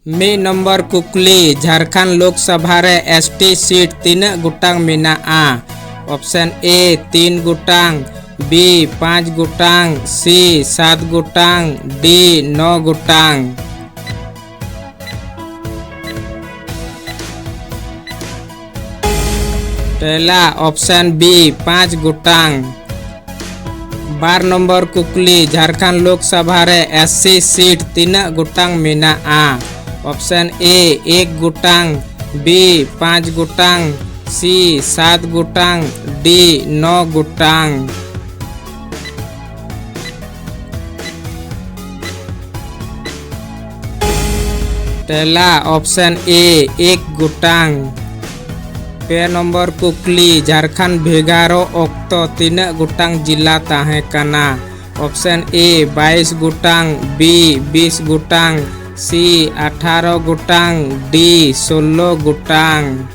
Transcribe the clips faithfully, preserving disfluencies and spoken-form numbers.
ᱢᱤᱫ ᱱᱚᱢᱵᱚᱨ ᱠᱩᱠᱞᱤ, ᱡᱷᱟᱲᱠᱷᱚᱸᱰ ᱞᱳᱠᱥᱚᱵᱷᱟ ᱨᱮ ᱮᱥ ᱴᱤ ᱥᱤᱴ ᱛᱤᱱᱟᱹᱜ ᱜᱚᱴᱟᱝ ᱢᱮᱱᱟᱜᱼᱟ? ᱚᱯᱥᱮᱱ ᱮ ᱛᱤᱱ ᱜᱚᱴᱟᱝ, ᱵᱤ ᱯᱟᱸᱪ ᱜᱚᱴᱟᱝ, ᱥᱤ ᱥᱟᱛ ᱜᱚᱴᱟᱝ, ᱰᱤ ᱱᱚ ᱜᱚᱴᱟᱝ᱾ ᱛᱮᱞᱟ ᱚᱯᱥᱮᱱ ᱵᱤ ᱯᱟᱸᱪ ᱜᱚᱴᱟᱝ᱾ ᱵᱟᱨ ᱱᱚᱢᱵᱚᱨ ᱠᱩᱠᱞᱤ, ᱡᱷᱟᱲᱠᱷᱚᱸᱰ ᱞᱳᱠᱥᱚᱵᱷᱟ ᱨᱮ ᱮᱥ ᱥᱤ ᱥᱤᱴ ᱛᱤᱱᱟᱹᱜ ᱜᱚᱴᱟᱝ ᱢᱮᱱᱟᱜᱼᱟ? ᱚᱯᱥᱮᱱ ᱮ ᱮᱠ ᱜᱚᱴᱟᱝ, ᱵᱤ ᱯᱟᱸᱪ ᱜᱚᱴᱟᱝ, ᱥᱤ ᱥᱟᱛ ᱜᱚᱴᱟᱝ, ᱰᱤ ᱱᱚ ᱜᱚᱴᱟᱝ᱾ ᱛᱮᱞᱟ ᱚᱯᱥᱮᱱ ᱮ ᱮᱠ ᱜᱚᱴᱟᱝ᱾ ᱯᱮ ᱱᱚᱢᱵᱚᱨ ᱠᱩᱠᱞᱤ, ᱡᱷᱟᱲᱠᱷᱚᱸᱰ ᱵᱷᱮᱜᱟᱨᱚᱜ ᱚᱠᱛᱚ ᱛᱤᱱᱟᱹᱜ ᱜᱚᱴᱟᱝ ᱡᱤᱞᱟ ᱛᱟᱦᱮᱸ ᱠᱟᱱᱟ? ᱚᱯᱥᱮᱱ ᱮ ᱵᱟᱭᱤᱥ ᱜᱚᱴᱟᱝ, ᱵᱤ ᱵᱤᱥ ᱜᱚᱴᱟᱝ, ᱥᱤ ᱟᱴᱷᱟᱨᱚ ᱜᱚᱴᱟᱝ, ᱰᱤ ᱥᱳᱞᱞᱳ ᱜᱚᱴᱟᱝ᱾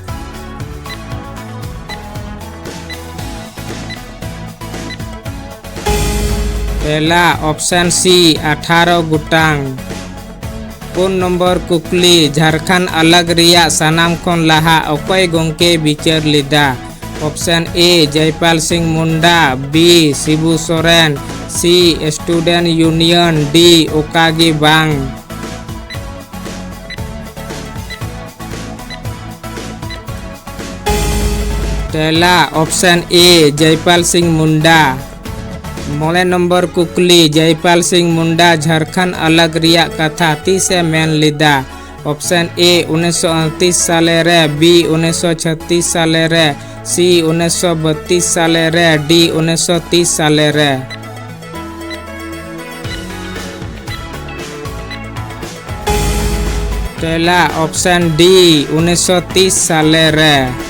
ᱛᱮᱞᱟ ᱚᱯᱥᱮᱱ ᱥᱤ ᱟᱴᱷᱟᱨᱚ ᱜᱚᱴᱟᱝ᱾ ᱯᱩᱱ ᱱᱚᱢᱵᱚᱨ ᱠᱩᱠᱞᱤ, ᱡᱷᱟᱲᱠᱷᱚᱸᱰ ᱟᱞᱟᱜᱽ ᱨᱮᱭᱟᱜ ᱥᱟᱱᱟᱢ ᱠᱷᱚᱱ ᱞᱟᱦᱟ ᱚᱠᱚᱭ ᱜᱚᱢᱠᱮ ᱵᱤᱪᱟᱹᱨ ᱞᱮᱫᱟ? ᱚᱯᱥᱮᱱ ᱮ ᱡᱚᱭᱯᱟᱞ ᱥᱤᱝ ᱢᱩᱱᱰᱟ, ᱵᱤ ᱥᱤᱵᱩ ᱥᱚᱨᱮᱱ, ᱥᱤ ᱥᱴᱩᱰᱮᱱᱴ ᱤᱭᱩᱱᱤᱭᱚᱱ, ᱰᱤ ᱚᱠᱟ ᱜᱮ ᱵᱟᱝ᱾ ᱛᱮᱞᱟ ᱚᱯᱥᱮᱱ ᱮ ᱡᱚᱭᱯᱟᱞ ᱥᱤᱝ ᱢᱩᱱᱰᱟ᱾ ᱢᱚᱬᱮ ᱱᱚᱢᱵᱚᱨ ᱠᱩᱠᱞᱤ, ᱡᱚᱭᱯᱟᱞ ᱥᱤᱝ ᱢᱩᱱᱰᱟ ᱡᱷᱟᱲᱠᱷᱚᱸᱰ ᱟᱞᱟᱜᱽ ᱨᱮᱭᱟᱜ ᱠᱟᱛᱷᱟ ᱛᱤᱥ ᱮ ᱢᱮᱱ ᱞᱮᱫᱟ? ᱚᱯᱥᱮᱱ ᱮ ᱩᱱᱤᱥᱥᱚ ᱩᱱᱛᱨᱤᱥ ᱥᱟᱞᱮ ᱨᱮ, ᱵᱤ ᱩᱱᱤᱥᱥᱚ ᱪᱷᱚᱛᱨᱤᱥ ᱥᱟᱞᱮ ᱨᱮ, ᱥᱤ ᱩᱱᱤᱥᱥᱚ ᱵᱚᱛᱛᱨᱤᱥ ᱥᱟᱞᱮ ᱨᱮ, ᱰᱤ ᱩᱱᱤᱥᱥᱚ ᱛᱤᱥ ᱥᱟᱞᱮ ᱨᱮ᱾ ᱛᱮᱞᱟ ᱚᱯᱥᱮᱱ ᱰᱤ ᱩᱱᱤᱥᱥᱚ ᱛᱤᱥ ᱥᱟᱞᱮ ᱨᱮ᱾